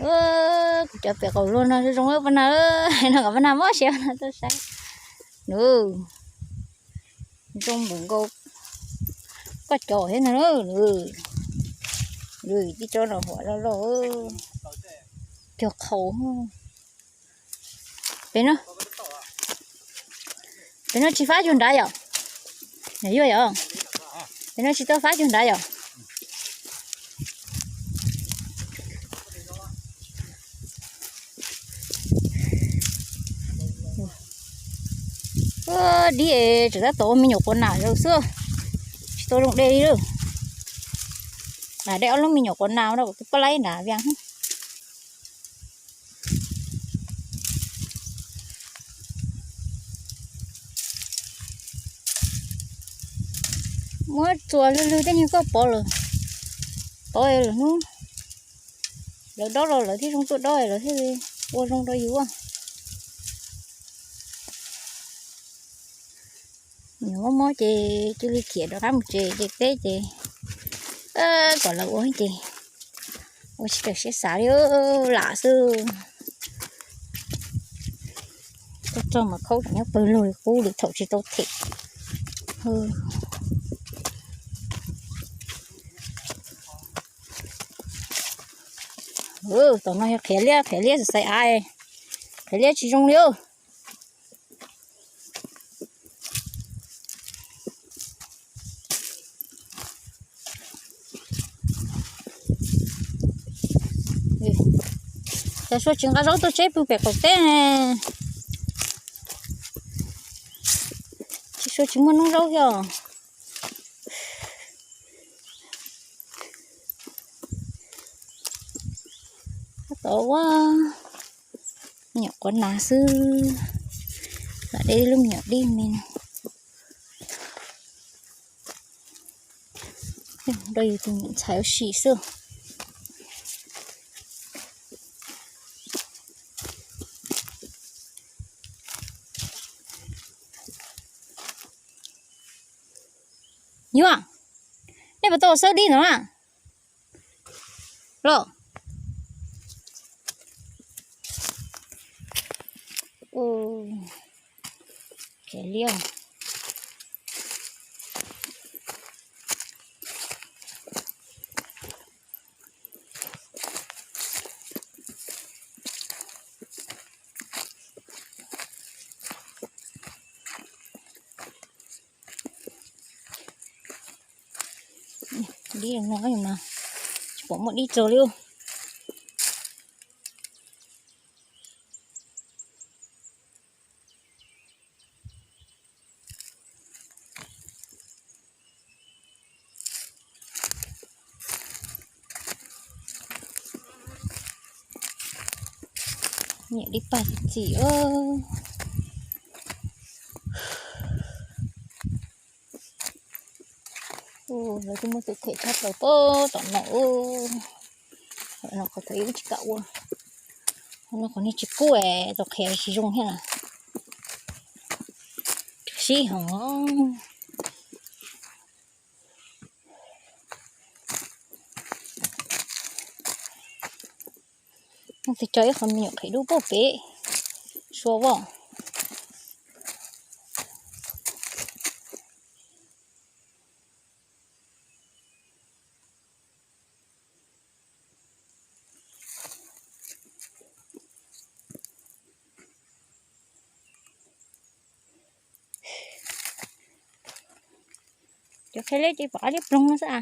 Kuv cov pem qaum luag no zoo zoo pab na, no kom pab na mob siab no tuaj saib. Nws zoo npaum nkaus koj cov thiab no. Tib tsob no huam loj loj, cog qhaus. Pem no, pem no tsis fab cuag nrad yom? Yog yuaj yom? Pem no tsis tau fab cuag nrad yom? Dib tseem tab tom ua me nyuam quav nas zaws xwb, tsis tau zoo de li lawm. Nas de ob lub me nyuam quav nas no kuv twb pab laib nrad vias. Muab txuas lwg lwg tej nyuag koj pov lawm, pov lawm hnub lawv dob los lawv thiaj zoo tuaj dob lawv thiaj li ua zoo rau yus. Nws mob mob ces cia li khiav rov qab mus tsev ces teb ces kom lawv ua ces ua tsis tawm siab xav li, lam xwb. Tuaj txog mas khaub tseem nyob pawg lug li qub li thaum tsis tau them. Tom no yog qhiav liab, qhiav liab xav xaiv av, qhiav liab tsis zoo li. Cov sua tsis nqa zaub tuaj tseb pw pem qaum teb ne. Tsis sua tsis muaj noob zaub thiab. Tab tom ua me nyuam quav nas xwb, lam de ib lub me nyuam dib me. Rau yus tus me nyuam ntxhais ua si xwb. Yuav, nej puas tau xawb dib no na? Los, qhiav liab. Dib no mas tsis pom muaj dib txog li. Niam dib pag txim os. Lawv twb muab tus them tshaj plaws pab tom no. No qhov thaum ub tsis kam ua, no qhov niag tsis kub es tau qhiav tsis zoo thiab na. Sib hov. Tig cog ib qho me nyuam qhiav dub pem sua voj. Cov qhiav liab ces pom ab liab ploog no xwb a.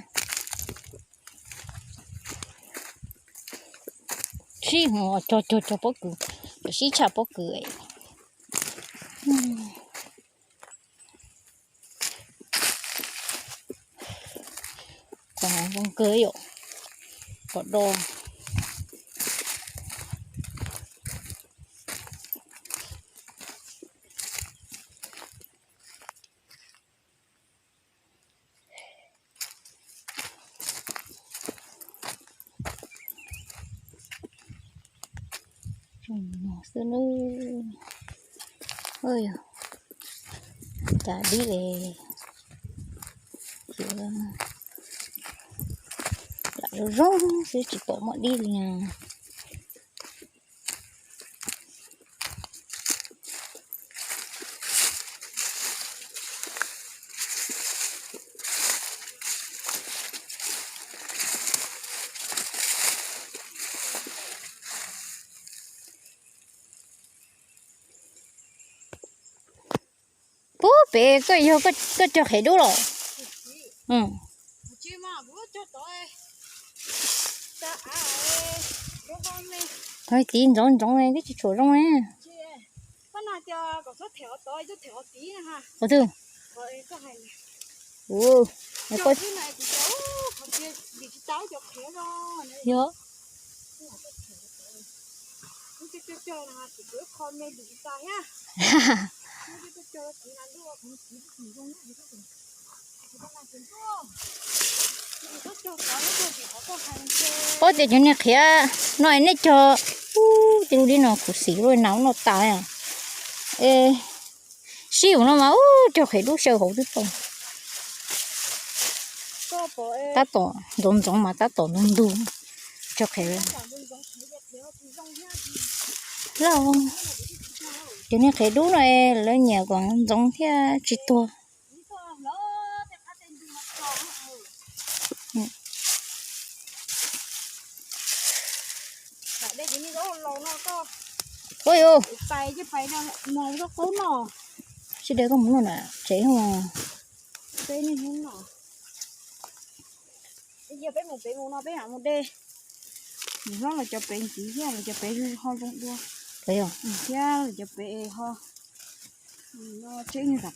Sib hov, cog cog cog pob kws, cov sib tshaj pob kws. Qhov zoo kawg yom, qhov do. Xwb nub, cas dib es lam zoo zoo xwb tsis pom muaj dib li na. Pem koj yog koj cog qhiav dub los? Tiv ntsoov ntsoov twb tsis tshua zoo ne. Ua twg? Yog. Pob tias cov niag qhiav no es nej cog ub, tej lub dib no khuv xim luaj, nas noj tas. Es sib ua no mas ub, cog qhiav dub xyaw hauv twb tau. Tab tom ntxoov ntxoov mas tab tom ntug ntug, cog qhiav. Cov niag qhiav dub no lawv nyiam kom ntxoov thiab tsis tuag. Ua yuj, sib de koj mus noj na tsev. Yog peb mus pem mus no peb mam mus de. Nws hlob los cov pem ntxiv thiab los cov pem ho zoo dua. Thiab los cov pem ho no tseb niag tam